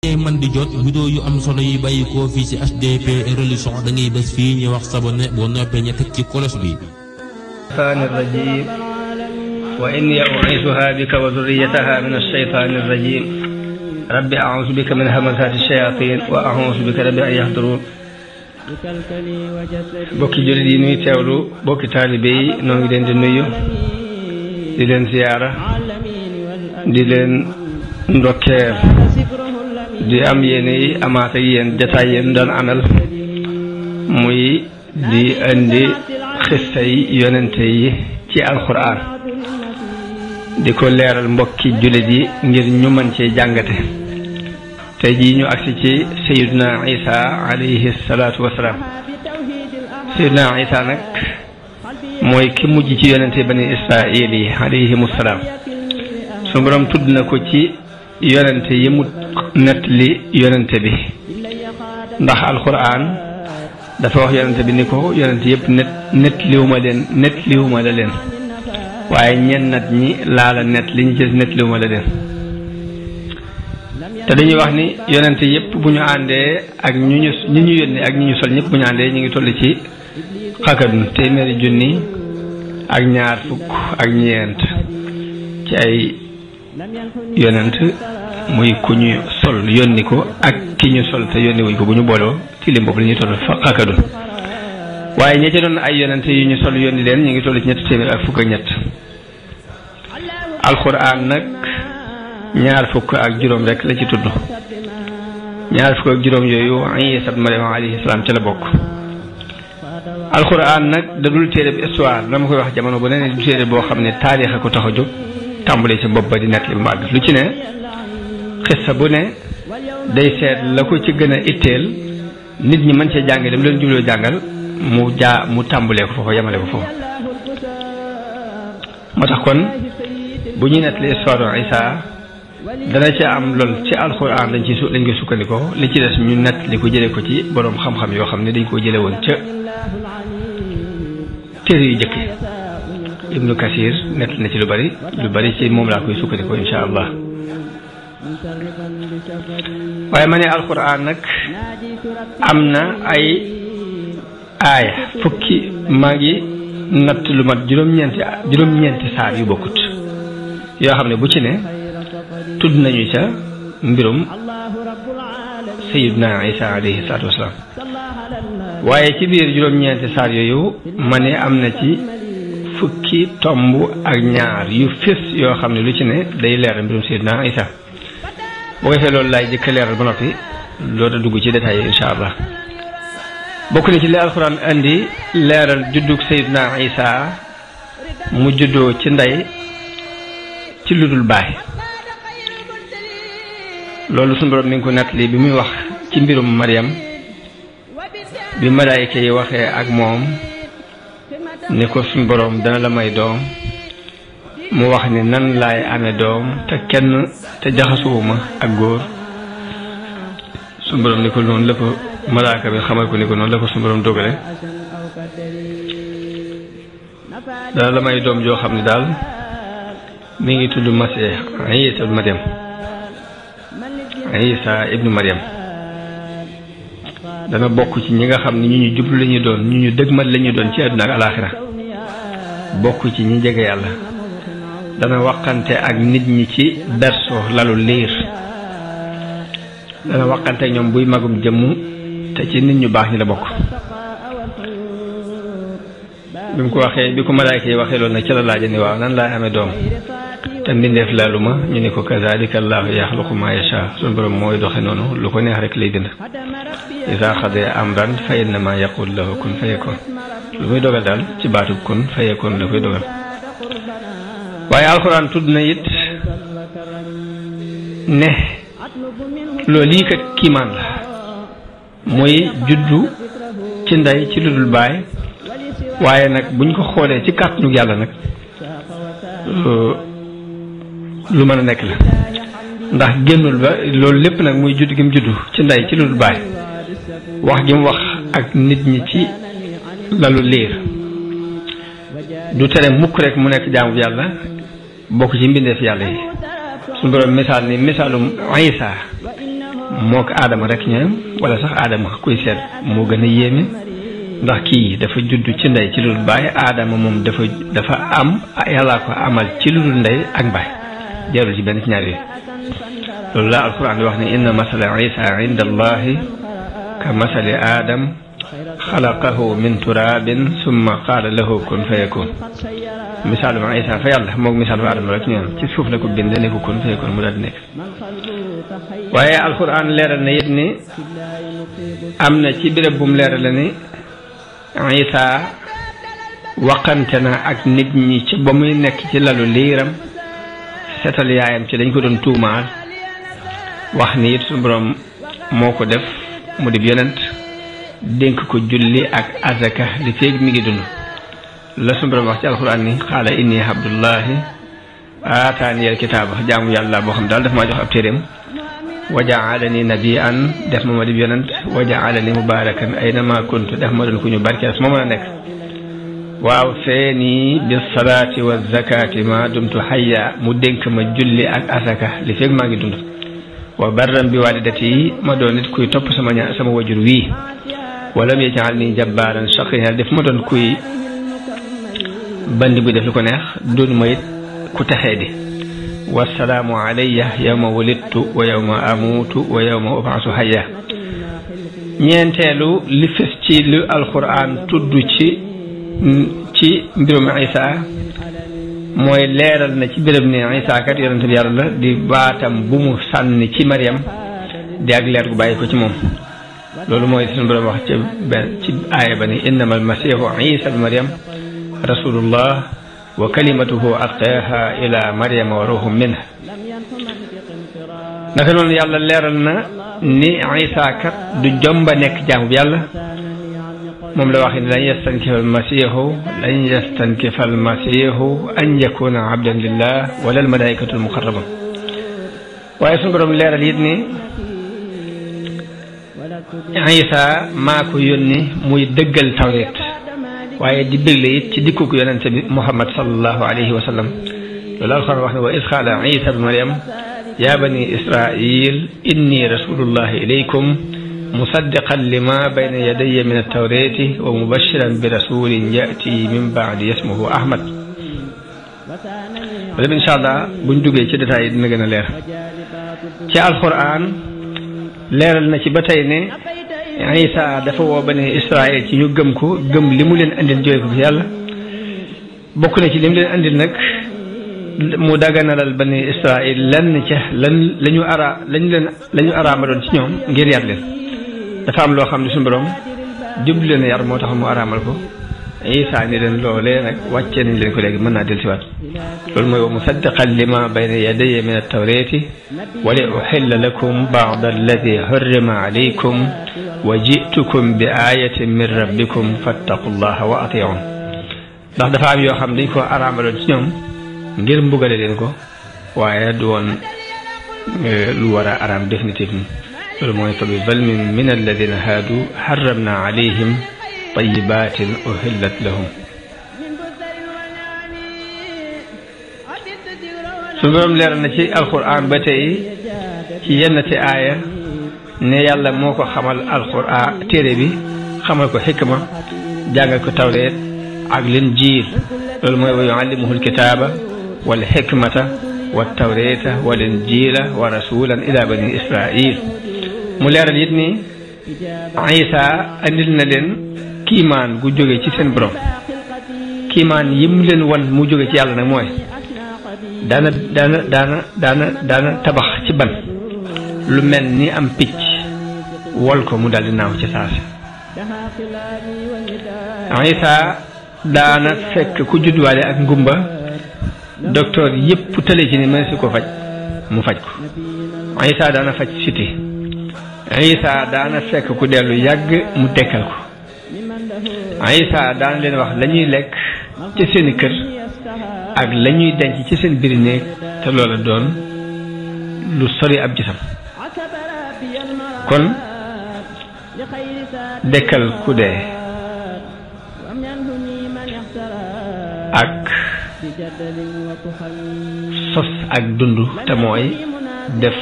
man di jot vidéo yu am solo yi bàyyi ko fii ci HDP religion da ngay bés fii ñu wax sabone boo noppee ñu teg ci kolos bi. الشيطان الرجيم وإني أعيذها بك وذريتها من الشيطان الرجيم رب أعوذ بك من همزات الشياطين وأعوذ بك رب أن يحضرون bokki jullit yi nuy teewlu bokki taalibe yi noo ngi leen di nuyu di leen ziyaara di leen ndokkeel di am yéene yi amaat ak yéen jataay yéen doon amal muy di indi xista yi yonente yi ci alquran di ko leeral mbokki jullit yi ngir ñu mën cee jàngate tey jii ñu agsi ci Sayyiduna Isa alayhi salaatu wasalaam. Sayyiduna Isa nag mooy ki mujj ci yonente bani Israil yi alayhimu salaam. su borom tudd na ko ci yonente yi mu nettali yonente bi ndax alquran dafa wax yonente bi ni ko yonente yëpp nettaliwuma la leen waaye ñenn nat ñi laala nett li ñu gis nettaliwuma la leen te dañuy wax ni yonente yëpp bu ñu àndee ak ñi ñu yónni ak ñi ñu sol ñëpp bu ñu àndee ñu ngi toll ci xakadun téeméeri junni ak ñaar fukk ak ñeent ci ay yonent muy ku ñu sol yónni ko ak ki ñu sol te yónni wuñ ko bu ñu booloo ci lim boobu la ñuy toll fa xakadun waaye ña ca doon ay yonent yu ñu sol yónni leen ñu ngi toll ci ñett téeméer ak fukk ak ñett alxuraan nag ñaar fukk ak juróom rek la ci tudd ñaar fukk ak juróom yooyu Isa ibn Maryam alayhi salaam ca la bokk alxuraan nag da dul téere bi histoire dama koy wax jamono bu ne du téere boo xam ne taarix a ko tax a jóg tàmbalee ci bopp ba di nekk li mu àgg lu ci ne xissa bu ne day seet la ko ci gën a itteel nit ñi mën cee jàngale mu leen jubloo jàngal mu tàmbalee ko foofu yemale ko foofu moo tax kon bu ñuy nettali histoire Isa dana ci am lool ci alxuraan lañ koy sukkandikoo li ci des ñu nettali ko jëlee ko ci boroom xam-xam yoo xam ne dañ koo jële woon ca téere yu jëkk Ibnu Kasir nett na ci lu bari ci moom laa koy sukkandikoo insha allah waaye ma ne alxuraan nag am na ay aaya fukki maa ngi natt lu mat juróom-ñeenti saar yu bokkut yoo xam ne bu ci ne tudd nañu ca mbirum Sayyiduna Isa alayhi salaatu wasalaam waaye ci biir juróom-ñeenti saar yooyu ma ne am na ci fukki tomb ak ñaar yu fés yoo xam ne lu ci ne day leeral mbirum Sayyiduna Isa boo ko defee loolu laay jëkk leeral ba noppi loolu dugg ci détails yi insha allah bokk na ci li alxuraan indi leeral juddug Sayyiduna Isa mu juddoo ci ndey ci ludul baay loolu suñu borom mi ngi ko nettali bi muy wax ci mbirum Maryam bi malaayika yi waxee ak moom ni ko suñu borom dana la may doom mu wax ni nan laay amee doom te jaxasuwuma ak góor suñu borom ni ko noonu la ko malaaka bi xamal ko ni ko noonu la ko suñu borom dogale dana la may doom joo xam ne daal mi ngi tudd Masiix Isa ibnu Maryam dana bokk ci ñi nga xam ne ñu jublu la ñu doon ñu dëgmal la ñu doon ci àdduna ak alaaxira bokk ci ñi jege yàlla dana waxante ak nit ñi ci berso lalu liir dana waxante ak ñoom buy magum jëmm te ci nit ñu baax ñi la bokk bi mu ko waxee bi ko malaayka yi waxee loolu nag ci la laaja ni waaw nan laay amee doom te mbindeef laalu ma ñu ne ko kazalika allahu yaxluqu ma yasha suñu borom mooy doxe noonu lu ko neex rek lay bind isa xadee amran fa innama yaqul lahu kun fayakun lu muy dogal daal ci baatub kun fayakun la koy dogal waaye alxuraan tudd na it ne loolu lii kat kiimaan la mooy juddu ci ndey ci ludul baay waaye nag buñ ko xoolee ci kàttanu yàlla nag lu mën a nekk la ndax génnul ba loolu lépp nag muy judd gi mu juddu ci ndey ci ludul baay wax gi mu wax ak nit ñi ci lalu liir du tere mukk rek mu nekk jaamu yàlla bokk ci mbindeef yàlla yi suñu borom misaal ni misaalum Isa moo ko aadama rek ñoom wala sax aadama kuy seet moo gën a yéeme ndax kii dafa judd ci ndey ci lu dul baay aadama moom dafa am yàllaa ko amal ci lu dul ndey ak baay jarul ci benn ci ñaar yi loolu la alquran di wax ne inna masala isa inda allahi ka masali aadam xalaqahu min turabin summa qaala lahu kun fayakun misaalum isa fa yàlla moog misaalum aadama rek ñoom ci suuf la ko bind ne ko kun fayakun mu daal di nekk waaye alquran leeral na it ni am na ci béréb bu mu leeral ni isa waqante na ak nit ñi ci ba muy nekk ci lalu liiram setal yaayam ci dañ ko doon tuumaal wax ni it suñu borom moo ko def mu di yonent dénk ko julli ak azaka li feeg mi ngi dund la suñu borom wax ci alquran ni qaala inni abdullahi aataani al kitaaba jaamu yàlla boo xam daal daf maa jox ab téeréem wa jaalani nabiyan def ma di yonent wa jaalani mubarakan aynama kuntu def ma doon ku ñu barkeel su ma mën a nekk waaw feeni bis salaati wa zakati ma dumtu hayya mu dénk ma julli ak azaka li feeg maa ngi dund wa barram bi walidati ma doon nit kuy topp sama wajur wii walam yaj'alni jabbaaran shaqiyya def ma doon kuy bandi bu def li ko neex doon ma it ku texee di wassalaamu alayya yawma wulidtu wa yawma amuutu wa yawma ub'asu hayya ñeenteelu li fes ci lu alquran tudd ci mbirum isa mooy leeral na ci béréb ne isa kat yonente bi yàlla la di baatam bu mu sànni ci Maryam di ak leer gu bàyyi ko ci moom loolu mooy suñu borom wax ci aaya ba ni innama almasihu isa bi Maryam rasulullah wa kalimatuhu alqaaha ila Maryama wa ruhum minha naka noonu yàlla leeral na ni isa kat du jomba nekk jaamu bi yàlla moom la wax ni lan yastankifa almasihu an yakuna abdan lillah wala almalaikatu almuqarrabun waaye suñu borom leeral it ni isa maa ko yónni muy dëggal tawreet waaye di bégle it ci dikku ko yonente bi Muhammad sallallahu alayhi wa sallam loolu alquran wax ne wa iz qaala isa bi Maryam ya bani israil inni rasulullahi ilaykum musaddiqan lima bayna yadayya min at-tawrati wa mubashiran bi rasulin yati min ba'di ismuhu Ahmad wala insha Allah buñ duggee ci détails yi dina gën a leer ci alquran leeral na ci ba tey ne Isa dafa woo bani Israël ci ñu gëm ko gëm li mu leen andil jóge ko fi yàlla bokk na ci li mu leen andil nag mu daganalal bani Israël lenn ca lañu araamaloon ci ñoom ngir yar leen dafa am loo xam ne suñu borom jublu leen yar moo tax mu araamal ko Isa ni leen loolee nag wàccee nañ leen ko léegi mën naa dellusiwaat loolu mooy wa musaddiqan lima bayna yadayya min at-tawrati wa li uhilla lakum ba'da alladi hurrima alaykum wa ji'tukum bi ayatin min rabbikum fattaqullaha wa ati'un ndax dafa am yoo xam dañ ko araamaloon ci ñoom ngir mbugale leen ko waaye du woon lu war a araam définitivement loolu mooy fa bi zulmin min alladina haadu harramna alayhim tayyibatin uhillat lahum su borom leeral na ci alquran ba tey ci yenn ci aaya ne yàlla moo ko xamal alquran téere bi xamal ko xikma jàngal ko tawreet ak linjiil loolu mooy wa yuallimuhu alkitaaba wal xikmata wa tawreeta wal injiila wa rasulan ila bani israil mu leeral it ni Isa andil na leen kiimaan gu jóge ci seen borom kiimaan yim leen wan mu jóge ci yàlla nag mooy daana tabax ci ban lu mel ni am picc wol ko mu daldi naaw ci saasi Isa daana fekk ku judduwaale ak ngumba docteur yépp tële ci ni mën si ko faj mu faj ko Isa daana faj siti Isa daana fekk ku dellu yàgg mu dekkal ko Isa daana leen wax lañuy lekk ci seeni kër ak lañuy denc ci seen biir néeg te loola doon lu sori ab gisam kon dekkal ku dee ak sos ak dund te mooy def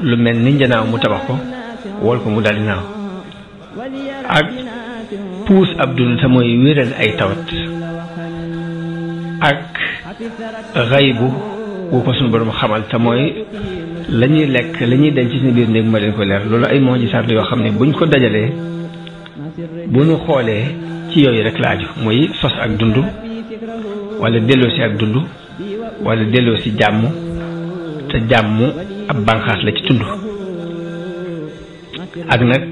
lu mel ni njanaaw mu tabax ko wol ko mu daldi naaw ak puus ab dund te mooy wéral ay tawat ak xaybu bu ko suñu borom xamal te mooy la ñuy lekk la ñuy denc ci biir néeg ma leen ko leer loolu ay mujisaat la yoo xam ne buñ ko dajalee bu ñu xoolee ci yooyu rek la aju muy sos ak dund wala delloo si ak dund wala delloo si jàmm te jàmm ab bànqaas la ci tund ak nag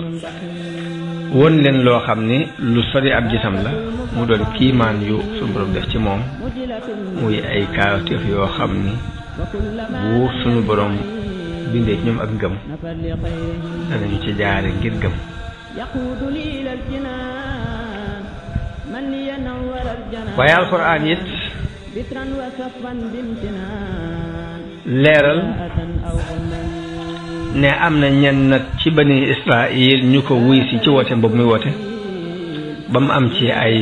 won leen loo xam ni lu sori ab gisam la mu doon kiimaan yu suñu borom def ci moom muy ay kaawteef yoo xam ni bu suñu borom bindee ñoom ak ngëm danañu ci jaare ngir gëm waaye alxuraan it leeral ne am na ñenn nag ci bani Israël ñu ko wuy si ci woote boobu muy woote ba mu am ci ay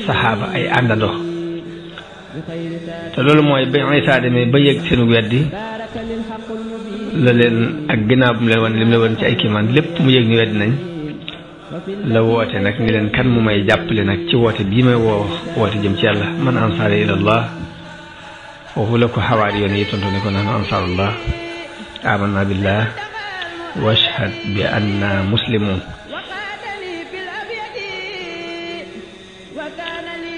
saxaaba ay àndandoo te loolu mooy ba Isaa demee ba yëg seenu weddi la leen ak ginnaaw bu mu leen wan li mu leen wan ci ay kiimaan lépp mu yëg ni weddi nañ la woote nag ni leen kan mu may jàppale nag ci woote bii may woote jëm ci yàlla man ansaari ilallah foofu la ko xawaari yoon yi tontu ne ko nahnu ansaarullah amanna billah washhad bi anna muslimun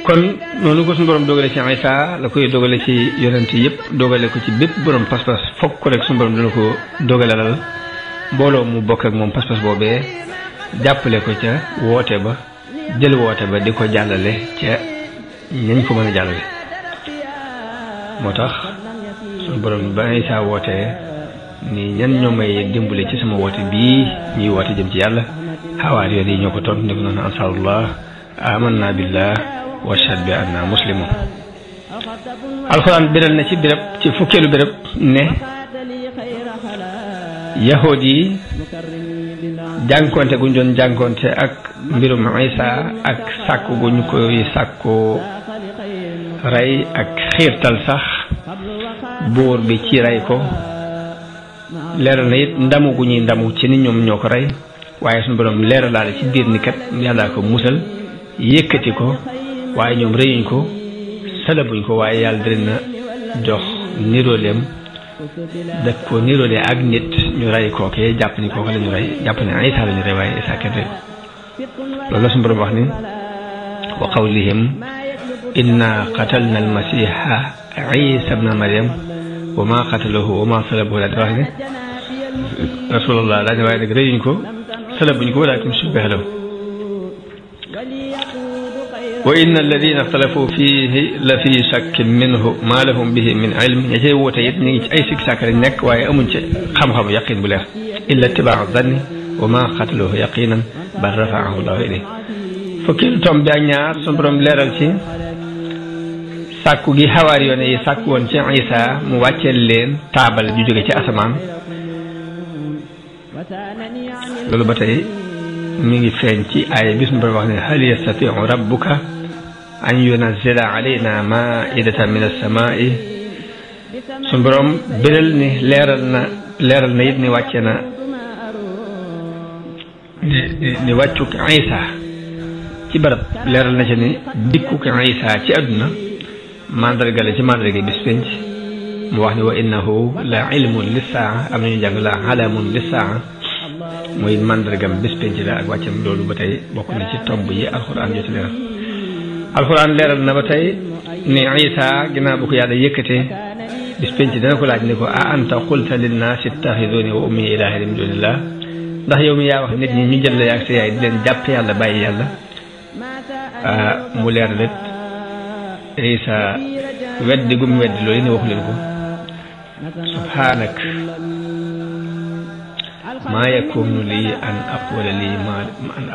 kon noonu ko suñu borom dogale ci Isaa la koy dogale ci yonent yëpp dogale ko ci bépp borom pas-pas fokk ko rek suñu borom dina ko dogalalal mbooloo mu bokk ak moom pas-pas boobee jàppale ko ca woote ba jël woote ba di ko jàllale ca ñañ ko mën a jàllale moo tax suñu borom ba Isaa wootee ni ñan ñoo may dimbale ci sama woote bii ñuy woote jëm ci yàlla xawaar yoon yi ñoo ko tontu ne ko noonu ansaarullah amanna billah washhad bi anna muslimun alxuraan biral na ci béréb ci fukkeelu béréb ne yahood yi jànkonte guñ doon jànkonte ak mbirum Isaa ak sàkku guñ koy sàkku rey ak xiirtal sax buur bi ci rey ko leeral na it ndamu gu ñuy ndamu ci ni ñoom ñoo ko rey waaye suñu borom leeralaale ci biir ni kat yàllaa ko musal yëkkati ko waaye ñoom rëyuñ ko salabuñ ko waaye yàlla dina na jox nirooleem daf ko niroolee ak nit ñu rey kookee jàpp ni kooku la ñu rey jàpp ne Isaa la ñu rey waaye Isaa kenn rey loolu la suñu borom wax ni wa qawlihim inna qatalna almasiha Isa ibna Maryam wa ma qataluhu wa ma salabuhu daal di wax ne rasulullah daal di waaye nag rëyuñ ko salabuñ ko walaakin shubbiha lahu wa inna alladina ixtalafu fihi la fi shakkin minhu ma lahum bihi min ilm ña cay woote it ñu ngi ci ay sikk sàkk lañ nekk waaye amuñ ci xam-xamu yaqin bu leer illa itibaa zanni wa ma qataluhu yaqinan bal rafaahu llahu ilayhi fukki tom bi ak ñaar suñu borom leeral ci sàkku gi xawaari yoon yi sàkku woon ci Isaa mu wàcceel leen taabal ju jóge ci asamaan loolu ba tey mi ngi feeñ ci aaya bi suñu borom wax ne hal yastatiu rabbuka an yunazzila alayna maidatan min as-samaa'i suñu borom biral ni leeral na it ni wàcce na ni wàccuk Isaa ci barab leeral na ci ni dikkuk Isaa ci àdduna mandarga la ci mandarga bis penc mu wax ni wa innahu la ilmun lissaa am nañu jàng la alamun lissaa muy mandargam bis penc la ak wàccam loolu ba tey bokk na ci tomb yi alxuraan joti leeral alxuraan leeral na ba tey ni Isaa ginnaaw bu ko yàlla yëkkatee bis penc dana ko laaj ni ko a anta qulta linnaasi ittaxiduuni wa ummi ilaahin min duunillah ndax yow mi yaa wax nit ñi ñu jël la yaag sa yaay di leen jàpp yàlla bàyyi yàlla mu leer let Isaa weddi gum weddi loolu ne waxu leen ko subhaanak maa yakunu lii an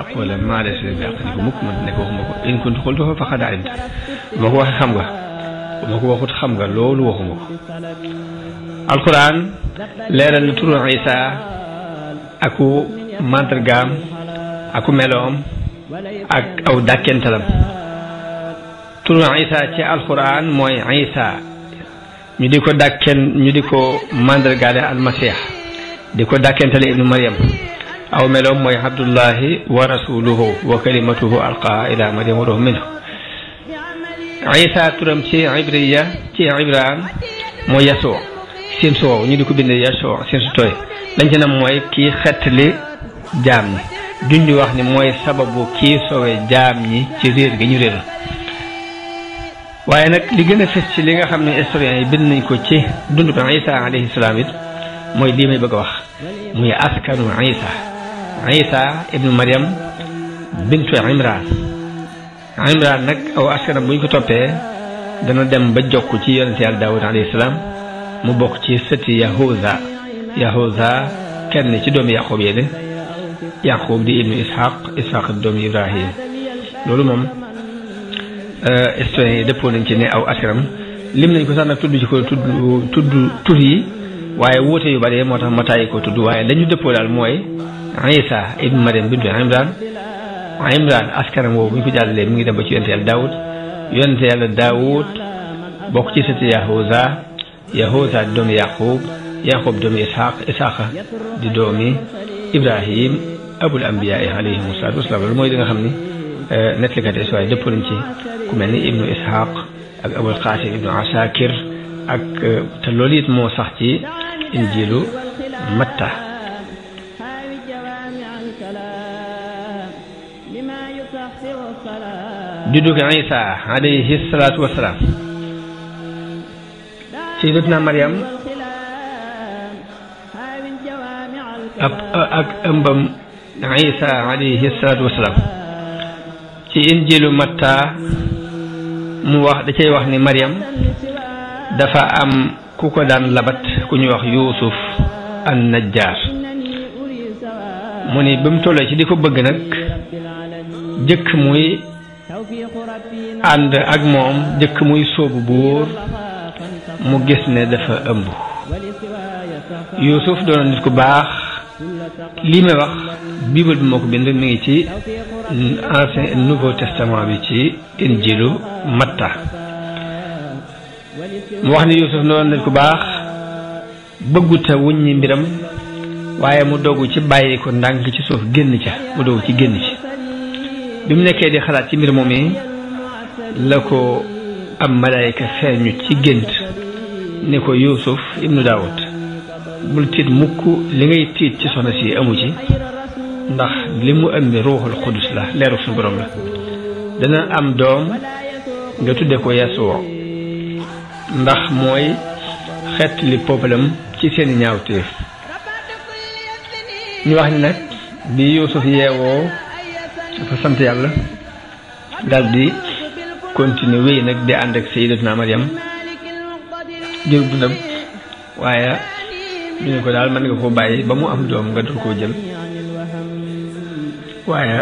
aqula maa laysa li bihaqqin ko mukk man nekk waxuma ko in kuntu qultuhu faqad alimta bu ma ko waxee xam nga bu ma ko waxut xam nga loolu waxuma ko alquran leeral na turu Isaa aku mandargaam aku meloom ak aw dàkkentalam turu Isaa ci alquran mooy Isaa ñu di ko mandargaale almasih di ko dàkkentale ibnu Maryam aw meloom mooy abdullahi wa rasuluhu wa kalimatuhu alqaha ila Maryam wa ruhun minhu Isa turam ci ibraan mooy Yasoo sin soow ñu di ko bindee Yasoo sin su tooy lañ ci nam mooy kii xettali jaam ñi duñ di wax ni mooy sababu kii sowe jaam ñi ci réer gi ñu réer waaye nag li gën a fës ci li nga xam ne historiens yi bind nañ ko ci dund bi Isa alayhi salaam it mooy lii may bëgg a wax muy askanu Isa ibnu Maryam bintu Imran nag aw askanam bu ñu ko toppee dana dem ba jokk ci yonente yàlla Daawud alayhi salaam mu bokk ci sëti Yahuza kenn ci doomi Yaqub yi de Yaqub di ibnu Ishaq di doomi Ibrahim loolu moom historiens yi dëppoo nañ ci ne aw askanam lim nañ ko sax nag tudd ci ko tudd tur yi waaye wuute yu bari moo tax ma tàyyi ko tudd waaye dañu dëppoo daal mooy Isa ibnu Maryam bintu Imran askanam woowu bu ñu ko jàllalee mi ngi dem ba ci yonente yàlla Daawud bokk ci sëti Yahuza di doomi Yaqub doomi Ishaq di doomi Ibrahim abul anbiya alayhim salaatu wasalaam loolu mooy li nga xam ni nettalikat histoire dëpp nañ ci ku mel ni ibnu Ishaq ak abul Qasim ibnu Asakir ak te loolu it moo sax ci injilu Matta juddug Isa alayhi salaatu wasalaam sayyidatuna Maryam ak ëmbam Isa alayhi salaatu wasalaam ci injilu Matta mu wax da cay wax ni Maryam dafa am ku ko daan labat ku ñuy wax Yuusuf an Najjaar mu ni ba mu tollee ci di ko bëgg nag jëkk muy ànd ak moom jëkk muy sóobu buur mu gis ne dafa ëmb Yuusuf doon nit ku baax lii may wax bible bi moo ko bind mi ngi ci ancien nouveau testament bi ci injilu Matta mu wax ni Yuusuf doon nit ku baax bëgguta wuññi mbiram waaye mu dogu ci bàyyi ko ndànk ci suuf génn ca mu dogu ci génn ci bi mu nekkee di xalaat ci mbir moom yi la ko am malaayka feeñu ci gént ni ko Yuusuf ibnu Daawud bul tiit mukk li ngay tiit ci soxna si amu ci ndax li mu ëmbi ruuxul qudus la leeru suñu borom la dana am doom nga tudde ko Yasuwa ndax mooy xeet li peuplem ci seeni ñaawteef ñu wax ni nag bi Yuusuf yeewoo dafa sant yàlla daal di continuer wéy nag di ànd ak sayyidatuna Maryam jël dundam waaye ñu ne ko daal mën nga koo bàyyi ba mu am doom nga dul koo jël waaye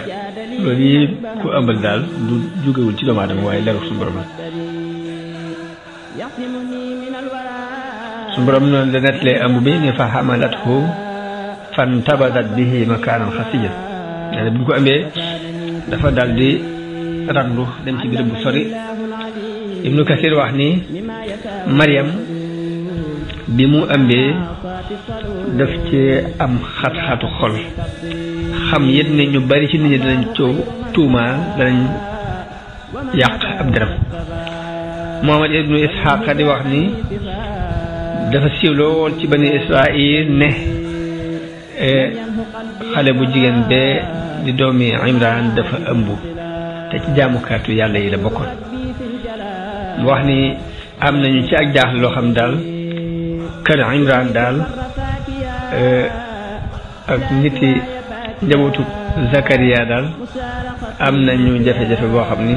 loolu yi ku ëmbal daal du jógewul ci doomu aadama waaye leeru suñu borom la suñu borom noonu la nettalee ëmb bi ni fa hamalathu fantabadat bihi makaanan xasiyyan nee na bi ñu ko ëmbee dafa dal di randu dem ci béréb bu sori Ibnu Kasir wax ni Maryam bi mu ëmbee daf ci am xat-xatu xol xam yit ne ñu bari ci nit ñi danañ tuumaal danañ yàq ab deram Muhammad ibnu Ishaq di wax ni dafa siiw lool ci bani Israil ne xale bu jigéen bee di doomi Imran dafa ëmb te ci jaamukaatu yàlla yi la bokkoon mu wax ni am nañu ci ak jaaxle loo xam daal kër Imran daal ak niti njabootu Zakariya daal am nañu jafe-jafe boo xam ni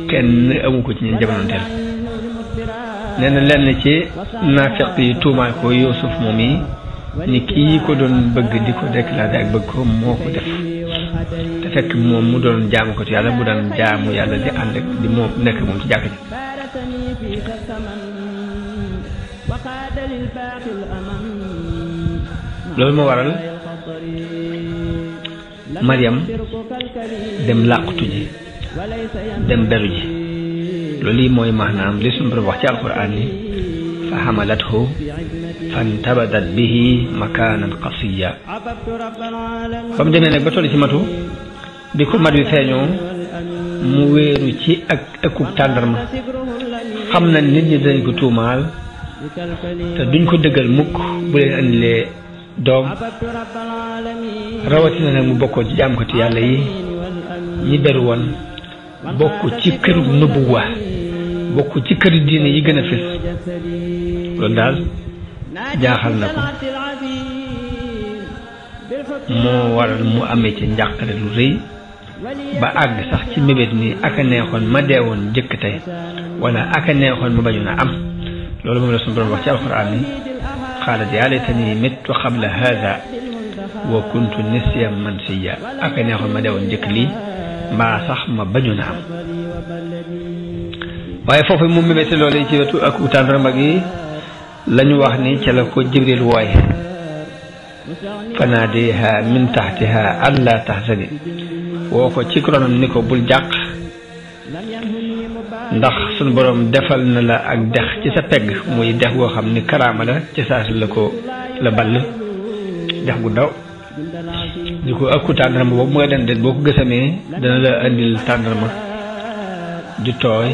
kenn amu ko ci ñun jamonoonteel nee na lenn ci naafiq yi tuumaal ko Yuusuf moom yi ni kii ko doon bëgg di ko déclaré ak bëgg ko moo ko def te fekk moom mu doon jaamu ko ci yàlla mu daan jaamu yàlla di ànd ak di moom nekk moom ci jàkk ji loolu moo waral Maryam dem làqutu ji dem beru ji loolu yi mooy maanaam li suñu borom wax ci alquran ni fa hamalathu fantabadat bihi makanan qasiya ba mu demee nag ba toll ci matu bi ko mat wi feeñoo mu wéeru ci akub tàndarma xam na nit ñi dañ ko tuumaal te duñ ko dëggal mukk bu leen andilee doom rawatina nag mu bokkoon ci jaamkati yàlla yi ñi beru woon bokk ci këru nubuwa bokk ci këru diine yi gën a fës loolu daal jaaxal na ko moo waral mu amee ci njàqare lu rëy ba àgg sax ci mébét ni aka neexoon ma deewoon jëkk tey wala aka neexoon ma bañu na am loolu moom la suñu borom wax ci alquran ni xaalat yaa laytani mittu qabla hada wa kuntu nisyan mansiya aka neexoon ma deewoon jëkk lii mbaa sax ma bañu na am waaye foofu mu mébét loolu ci wetu ak tàndarma gi lañu wax ni ca la ko Jibril wooye fanaadiha min taxtiha alla tahzani woo ko ci ronam ni ko bul jàq ndax sunu borom defal na la ak dex ci sa pegg muy dex goo xam ni karaama la ci saas la ko la ball dex gu daw di ko akku tàndarma boobu mooy den den boo ko gësamee dana la andil tàndarma ju tooy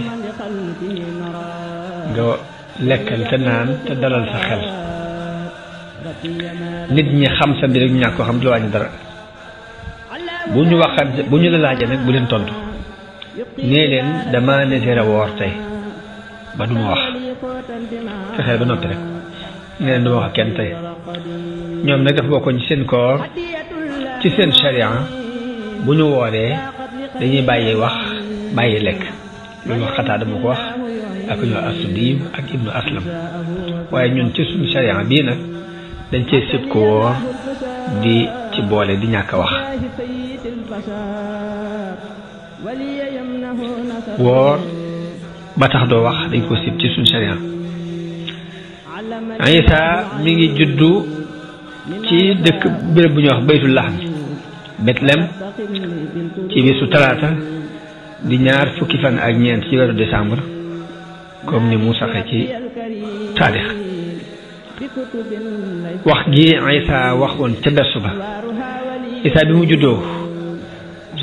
nga lekkal te naan te dalal sa xel nit ñi xam sa mbir ñu ñàkk ko xam du la wàññi dara bu ñu la laajee nag bu leen tontu nee leen dama neseer a woor tey ba du ma wax fexeel ba noppi rek nee leen du ma wax kenn tey ñoom nag dafa bokkoon ci seen koor ci seen sharia bu ñu wooree dañuy bàyyi wax bàyyi lekk loolu wax xataa dama ko wax ak ñoo As-Suddi ak Ibnu Aslam waaye ñun ci suñu sharia bii nag dañ cee sib ko woor di ci boole di ñàkk a wax woor ba tax doo wax dañ ko sib ci suñu sharia Isa mi ngi juddu ci dëkk béréb bu ñuy wax Baytul Lahm Bethléem ci bisu talaata di ñaar fukki fan ak ñeent ci weeru décembre comme ni mu saxe ci taarix wax gi Isa waxoon ca bersu ba Isa bi mu juddoo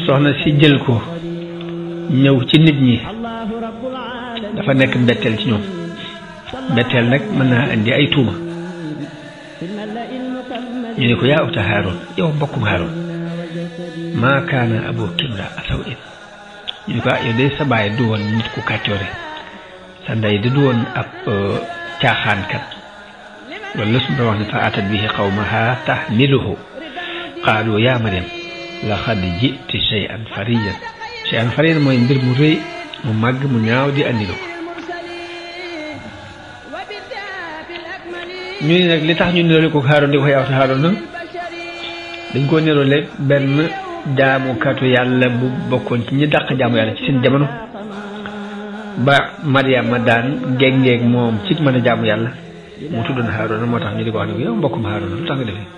soxna si jël ko ñëw ci nit ñi dafa nekk mbetteel ci ñoom mbetteel nag mën naa indi ay tuuma ñu ne ko yaa uta Haaroon yow mbokkum Haaroon maa kaana abuki imra'a saw'in ñu ne ko yow de sa baay du woon nit ku kàccoore sa ndey di du woon ab caaxaankat loolu la suñu wax ne fa atat bihi qawmaha tahmiluhu qaalu yaa Maryam laqad ji'ti shay'an fariyan mooy mbir mu rëy mu màgg mu ñaaw di andilo ko ñu ne nag li tax ñu niroole ko Haaroon di ko yaawta Haaroon na dañ koo niroole benn jaamukatu yàlla bu bokkoon ci ñi dàq jaamu yàlla ci seen jamono ba Maryama daan géngeeg moom ci mën a jaamu yàlla mu tuddoon Haaroona moo tax ñu di ko wax ne ko yow mbokkum Haaroona lu tax nga defee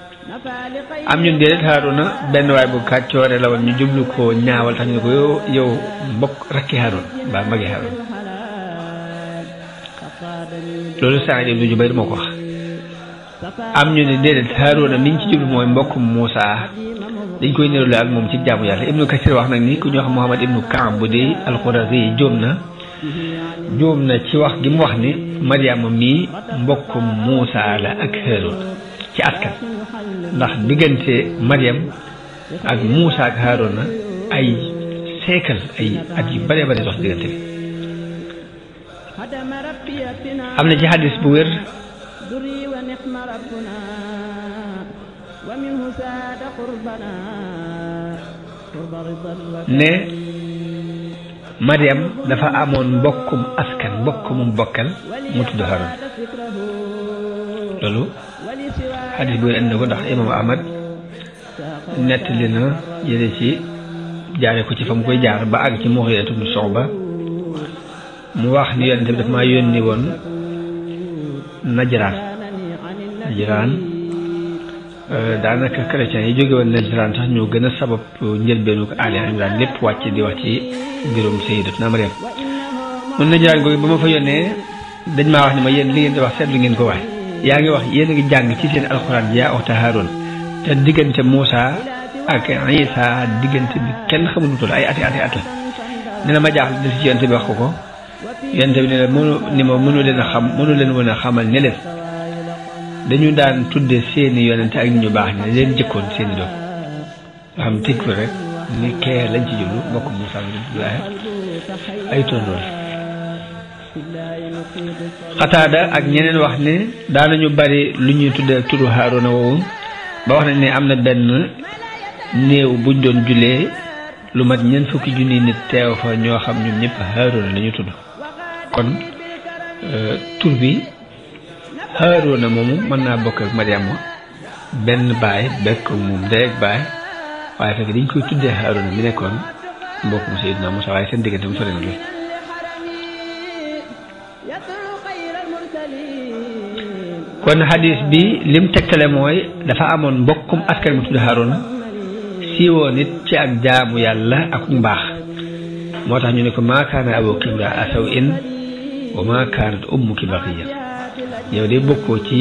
am ñun déedéet Haaroona benn waay bu kàccoore la woon ñu jublu ko ñaawal tax ñu ne ko yow mbokk rakki Haaroon mbaa magi Haaroon loolu Saïd ibnu Jubayr moo ko wax am ñu ne déedéet Haaroona mi ñu ci jublu mooy mbokkum Muusaa dañ koy niroole ak moom ci jaamu yàlla Ibnu Kasir wax nag ni ku ñu wax Muhammad ibnu Kaab bu dee al-Qurazi jóom na ci wax gi mu wax ni Maryama mii mbokkum Muusaa la ak Haaroon ci askan ndax diggante Maryam ak Muusaa ak Haaroona ay siècle ay at yu bare bare dox diggante bi am na ci hadis bu wér ne Maryam dafa amoon mbokkum askan mbokkumum bokkal mu tudd Haaroon loolu hadis bu wér indi ko ndax imam Ahmad nettali na jële ci jaare ko ci fa mu koy jaar ba àgg ci Mughira ibn Shu'ba mu wax ni yonent bi daf maa yónni woon Najraan daanaka chrétiens yi jóge woon Najraan sax ñoo gën a sabab njëlbeenu ko Ali Imran lépp wàcc di wax ci mbirum Sayyidatuna Maryam mun na jaar googu ba ma fa yónnee dañ maa wax ne ma yéen li ngeen di wax seetlu ngeen ko waxe yaa ngi wax yéen a ngi jàng ci seen alxuraan bi yaa uxta Haaroon te diggante Muusa ak Isa diggante bi kenn xamul lu toll ay ati at la nee na ma jaaxle del ci yonte bi wax ko yonte bi ne la mënu leen a xam mënu leen woon a xamal ne leen dañu daan tudde seeni yonente ak ñu baax ñi leen jëkkoon seeni doom nga xam tëj ko rek ni kee lañ ci jublu mbokk Muusa bi Ibrahima ay tondool Xataada ak ñeneen wax ne daanañu bari lu ñuy tudde turu Haaruna woowu ba wax nañ ne am na benn néew buñ doon jullee lu mat ñeent fukki junni nit teew fa ñoo xam ñoom ñëpp Haaruna la ñu tudd kon tur bi Haaruna moomu mën naa bokk ak Mariama benn baay bekk moom ndey ak baay waaye fekk dañ koy tuddee Haaruna mi nekkoon mbokkum Seydina Musaa waaye seen diggante mu sore na lool kon xadis bi lim tegtale mooy dafa amoon mbokkum askan mu tudd Haaruna siiwoo nit ci ak jaamu yàlla ak mbaax moo tax ñu ne ko maa kaana abuki imra'a saw'in wa maa kaanat ummuki baghiya yow de bokkoo ci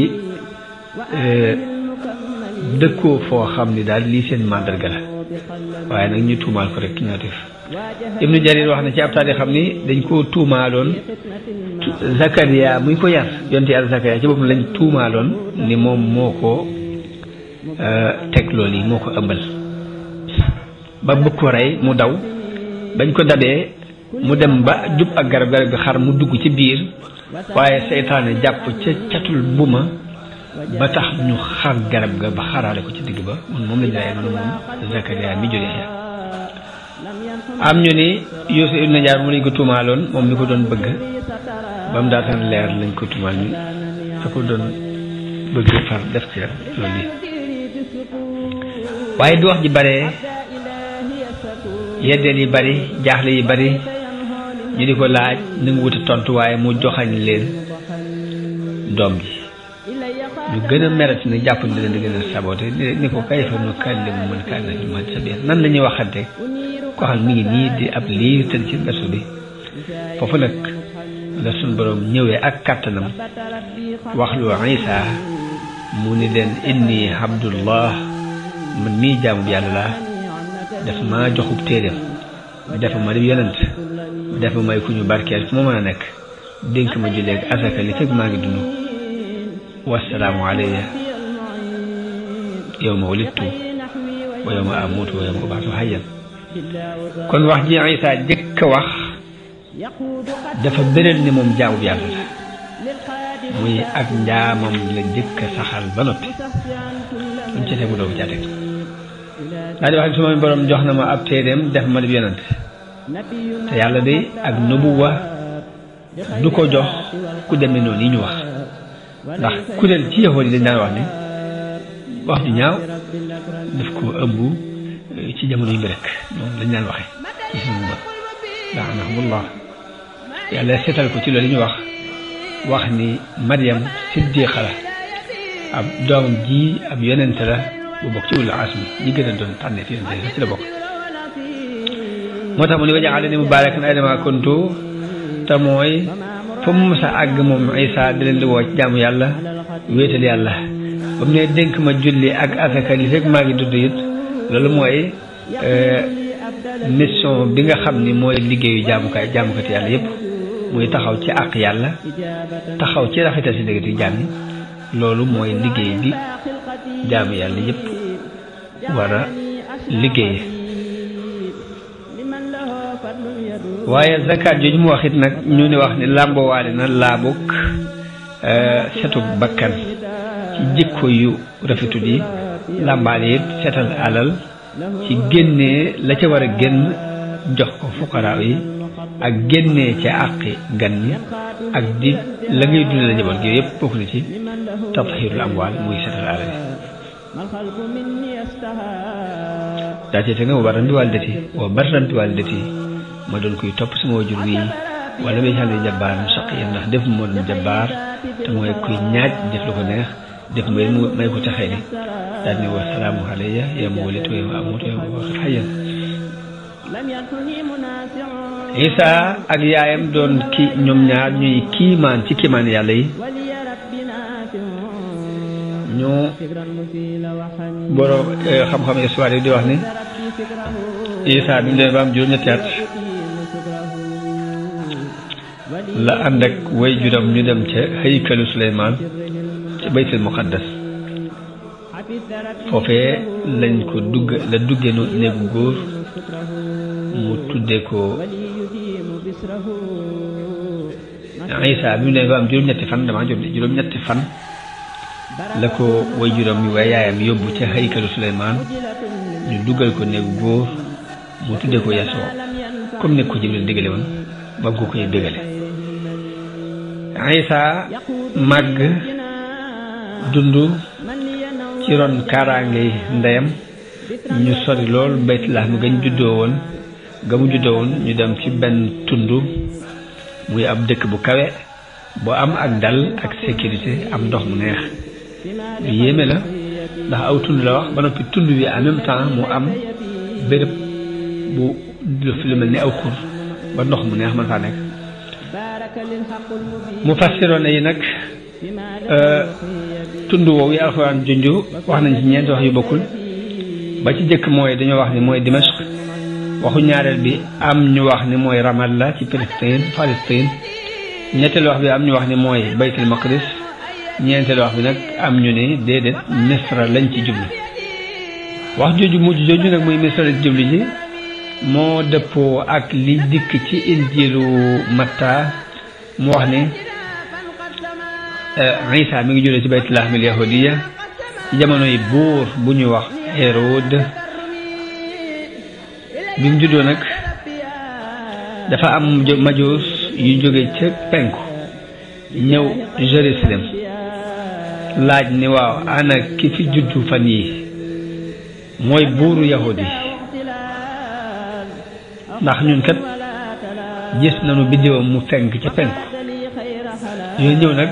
dëkkoo foo xam ni daal lii seen màndarga la waaye nag ñu tuumaal ko rek ñaatif Ibnu Jarir wax na ci ab taarix xam ni dañ koo tuumaaloon Zakariya muy ko yar yonte yàlla Zakariya ci boppam lañ tuumaaloon ni moom moo ko teg loolu yi moo ko ëmbal ba bëgg ko rey mu daw bañ ko dabee mu dem ba jub ak garab bi xar mu dugg ci biir waaye seytaane jàpp ca catul buma ba tax ñu xar garab ga ba xaraale ko ci digg ba moom lañ lay noonu moom Zakariya mi jógee ya am ñu ni Yuusuf ibn Najaar moom lañ ko tuumaaloon moom mi ko doon bëgg ba mu daataan leer lañ ko tuumaal ñu fa ko doon bëgg far def ci loolu yi waaye du wax ji bare yeddeel yi bari jaaxle yi bari ñu di ko laaj ni mu wuti tontu waaye mu joxañ leen doom ji ñu gën a meret ni jàpp ni leen di gën a saboté ni ko kayfa nukallimu man kaana fil mahdi sabiyyan nan la ñuy waxante ko xam mi ngi nii di ab liir tëdd ci berso bi foofu nag la suñ borom ñëwee ak kàttanam wax lu Isa mu ni leen inni abdullah man mii jaamu bi yàlla laa daf maa joxub téeréem dafa ma di yonent dafa may ku ñu barkeel fu ma mën a nekk dénk ma julleeg asaka li fekk maa ngi dund wasalaamu alayya yawma wulidtu wa yawma amuutu wa yawma ub'athu hayyan kon wax ji Isa jëkk a wax dafa bëral ni moom jaamu bi yàlla la muy ak njaamam la jëkk a saxal ba noppi luñ ci tegu doogu jaateg daal di wax suma borom jox na ma ab téeréem def ma di yonent te yàlla de ak nubuwa du ko jox ku demee noonu yi ñu wax ndax kuréel ci yahood yi dañ daan wax ni wax ju ñaaw daf ko ëmb ci jamono yu bi rek moom lañ daan waxe ci suñu bopp laanahumullah yàlla seetal ko ci loolu ñu wax ni Maryam siddiqa la ab doomam ji ab yonent la bu bokk ci ulul azmi ñi gën a doon tànne fi yonent ci la bokk moo tax mu ni waja'alani mubaarakan aynama kuntu te mooy fa mu mës a àgg moom Isa di leen di woo ci jaamu yàlla wéetal yàlla ba mu ne dénk ma julli ak asaka li fekk maa ngi dudd it loolu mooy mission bi nga xam ni mooy liggéeyu jaamukati yàlla yépp muy taxaw ci àq yàlla taxaw ci rafetal si diggante jaam yi loolu mooy liggéey bi jaamu yàlla yépp war a liggéey waaye zakat jooju mu wax it nag ñu ni wax ni làmboowaale na laabuk setug bakkan ci jikko yu rafetul yi làmbaale it setal alal ci génnee la ca war a génn jox ko fuqaraaw yi ak génnee ca àqi gan ñi ak di la ngay dundee la njaboot gi yëpp bokk na ci tatahirul amwaal muy setal alal yi daa cee te nga wa barran bi waalidati ma doon koy topp sama wajur wi wala may xale jabbaar mu saq yéen ndax def moo doon jabbaar te mooy kuy ñaaj def lu ko neex def may ko taxee ni daal ne wa salaamu alayya yawma wulidtu wa yawma amuutu wa yawma ub'athu hayyan Isa ak yaayam doon ki ñoom ñaar ñuy kiimaan ci kiimaan yàlla yi ñoo borom xam-xam histoire yi di wax ni Isa bi mu demee ba am juróom-ñetti at la ànd ak way juram ñu dem ca haykalu Suleymaan ca baytul muqaddas foofee lañ ko dugge no néegu góor mu tudde ko Isa bi mu demee ba am juróom-ñetti fan damaa jot juróom-ñetti fan la ko way juram yi waaye yaayam yóbbu ca haykalu Suleymaan ñu duggal ko néegu góor mu tudde ko Yasoo comme ne ko Jibril dégale woon ba ko koy dégale Isa màgg dund ci ron kaaraange ndeyam ñu sori lool Baytullah mi gañ juddoo woon ga mu juddoo woon ñu dem ci benn tund muy ab dëkk bu kawe bu am ak dal ak sécurité am ndox mu neex lu yéeme la ndax aw tund la wax ba noppi tund bi en même temps mu am béréb bu lu mel ni aw xur ba ndox mu neex man faa nekk mu fassiroon yi nag tund woowu yi alxuraan junju wax nañ ci ñeenti wax yu bokkul ba ci jëkk mooy dañoo wax ni mooy Dimashq waxu ñaareel bi am ñu wax ni mooy Ramallah ci Palestine ñetteelu wax bi am ñu wax ni mooy Baytul Maqdis ñeenteelu wax bi nag am ñu ni déedéet Misra lañ ci jublu wax jooju mujj jooju nag muy Misra lañ ci jublu ji moo dëppoo ak li dikk ci injiilu Matta mu wax ni Isa mi ngi juddoo ci Baytullah mil yahudiya ci jamono yi buur bu ñuy wax Hérode bi mu juddoo nag dafa am majuus yu jóge ca penku ñëw Jérusalem laaj ni waaw ana ki fi juddu fan yi mooy buuru yahudi ndax ñun kat gis nañu biddiwam mu fenk ca penku yooyu ñëw nag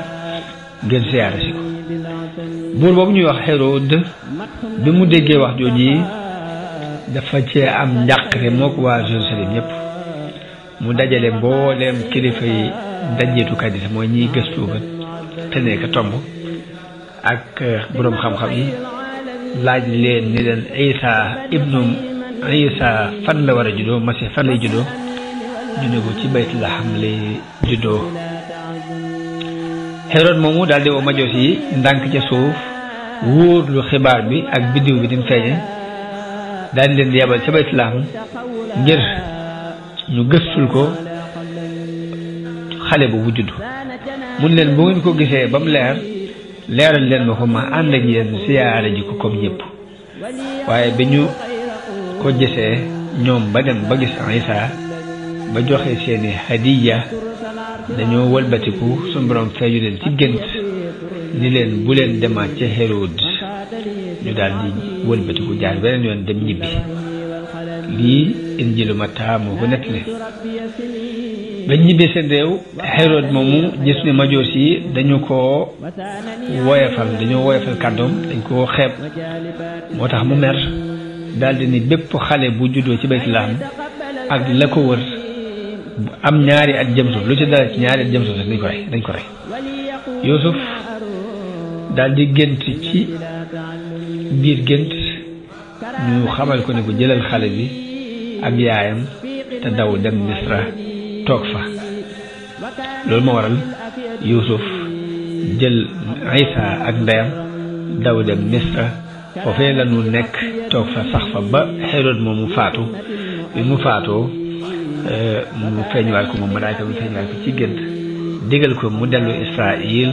ngeen siyaare si ko buur boobu ñuy wax Hérode bi mu déggee wax jooju yi dafa cee am njàqare mook waa Jérusalem yépp mu dajale mbooleem kilifa yi dajeetukat yi mooy ñiy gëstu ba te nekk tomb ak boroom xam-xam yi laaj leen ni leen Isa fan la war a juddoo Masiix fan lay juddoo ñu ne ko ci Baytullah lay juddoo Hérode moomu daal di woo majoos yi ndànk ca suuf wóor lu xibaar bi ak biddiw bi ni mu feeñe daal di leen di yebal ca Baytullah ngir ñu gëstul ko xale bu judd mun leen bu ngeen ko gisee ba mu leeral leen ma ko ma ànd ak yéen siyaare ji ko comme ñëpp waaye bi ñu ko gisee ñoom ba dem ba gis Isa ba joxe seeni hadiya dañoo wëlbatiku suñu borom feeñu leen ci gént ni leen bu leen demaat ca Hérode ñu daal di wëlbatiku jaar beneen yoon dem ñibbi lii injilu Matta moo ko nettali ba ñibbee seen réew Hérode moomu gis ni majoos yi dañu ko dañoo woyefal kàddoom dañ koo xeeb moo tax mu mer daldi ni bépp xale bu juddoo ci Baytullah ak la ko wër am ñaari at jëm suuf lu ci dara ci ñaari at jëm suuf dañ ko rey Yuusuf daldi gént ci biir gént ñu xamal ko ne ko jëlal xale bi ak yaayam te daw dem Misra toog fa loolu moo waral Yuusuf jël Isa ak ndeyam daw dem Misra foofee la ñu nekk toog fa sax fa ba Hérode moom mu faatu bi mu faatoo mu feeñuwaat ko moom malaaka mu feeñuwaat ko ci gént digal ko mu dellu Israël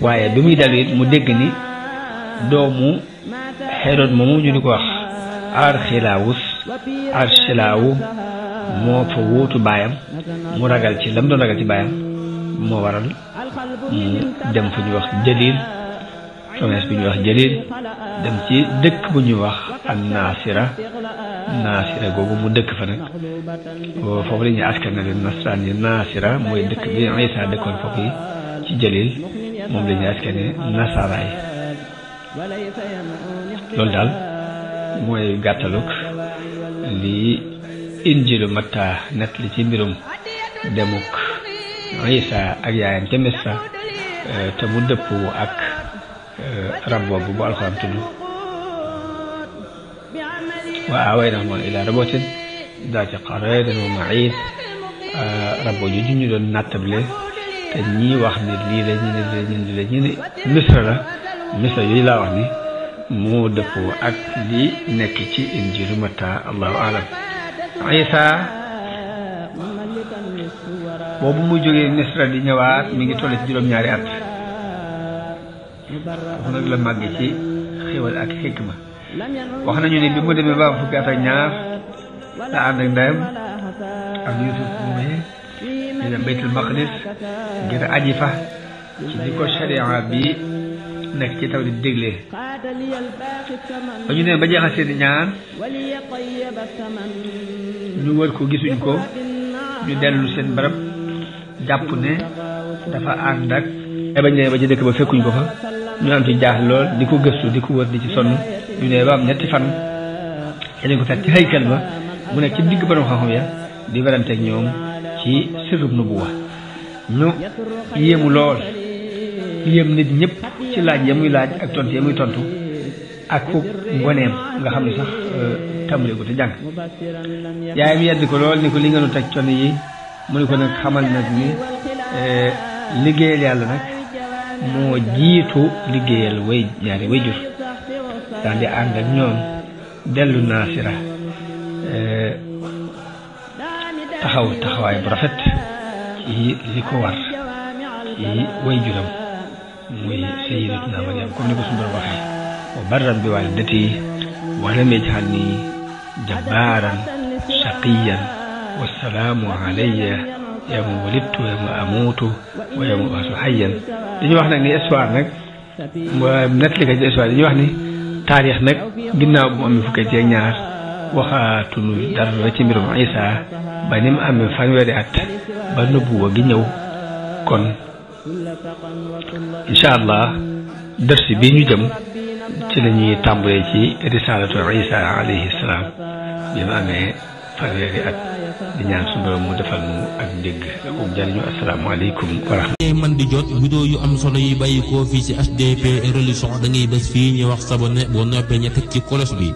waaye bi muy dellu it mu dégg ni doomu Hérode moomu ñu di ko wax Archelawu moo fa wuutu baayam mu ragal ci lam doon ragal ci baayam moo waral mu dem fu ñuy wax Jalil promesse bi ñuy wax Jalil dem ci dëkk bu ñuy wax ak Naasira googu mu dëkk fa nag foofu la ñuy askan wi nasaraan yi Naasira mooy dëkk bi Isa dëkkoon foofu yi ci Jalil moom la ñuy askan wi nasara yi loolu daal mooy gàttaluk li injilu Matta nett li ci mbirum demuk Isa ak yaayam ca Misra te mu dëppoo ak rab boobu bu alxuraan tudd wa aawaynahuma ilaa rabwatin daati qararin wa ma'iin rab boobu ju ñu doon nattable te ñii wax ni lii la ñi ne Misra la Misra yooyu laa wax ni moo dëppoo ak li nekk ci injilu Matta allahu alam. Isa boobu mu jógee Misra di ñëwaat mi ngi toll ci juróom-ñaari at foofu nag la màgg ci xéwal ak xikma. wax nañu ne bi mu demee ba fukki at ak ñaar la ànd ak ndeyam ak Yusuf moomee ñu dem Baytul Maqdis ngir aji fa ci li ko sharia bi nekk ci taw di dégle. ba ñu ne ba jeexal seeni ñaan ñu wër ko gisuñ ko ñu dellu seen barab jàpp ne dafa ànd ak bañ ne ba ci dëkk ba fekkuñ ko fa ñu am ci jaax lool di ko gëstu di ko wër di ci sonn ñu ne ba am ñetti fan dañ ko fekk ci haykal ba mu nekk ci digg borom xam-xam ya di weranteeg ñoom ci sirrub nubuwa ñu yéemu lool yéem nit ñëpp ci laaj ya muy laaj ak tontu ya muy tontu ak ku ngoneem nga xam ne sax tàmbale ko te jàng yaayam yedd ko lool ni ko li nga nu teg con yi mu ne ko nag xamal nag ni liggéeyal yàlla nag moo jiitu liggéeyal ñaari way jur daal di ànd ak ñoom dellu naasira taxawaay bu rafet ci li ko war ci way juram muy sayyidatuna Maryam comme ni ko suñu borom waxee wa barran bi waalidati wa lam yaj'alni jabbaaran shaqiyyan wa salaamu alayya yawma wulidtu wa yawma amuutu wa yawma ub'athu hayyan. dañuy wax nag ni histoire nag nett li ko ci histoire dañuy wax ni taarix nag ginnaaw bu mu amee fukki at ak ñaar waxaatunu dara ci mbirum Isa ba ni mu amee fanweeri at ba nubuwa gi ñëw. kon incha allah dërsi bi ñu jëm ci la ñuy tàmbalee ci risalatu Isa alayhi salaam bi mu amee fanweeri at di ñaan suñu borom mu defal mu ak dégg ak jariñu asalaamaaleykum wa rahmatulah. man di jot vidéo yu am solo yi bàyyi koo fii ci HDP religion da ngay bés fii ñu wax sabonné boo noppee ñu teg ci cloche bi.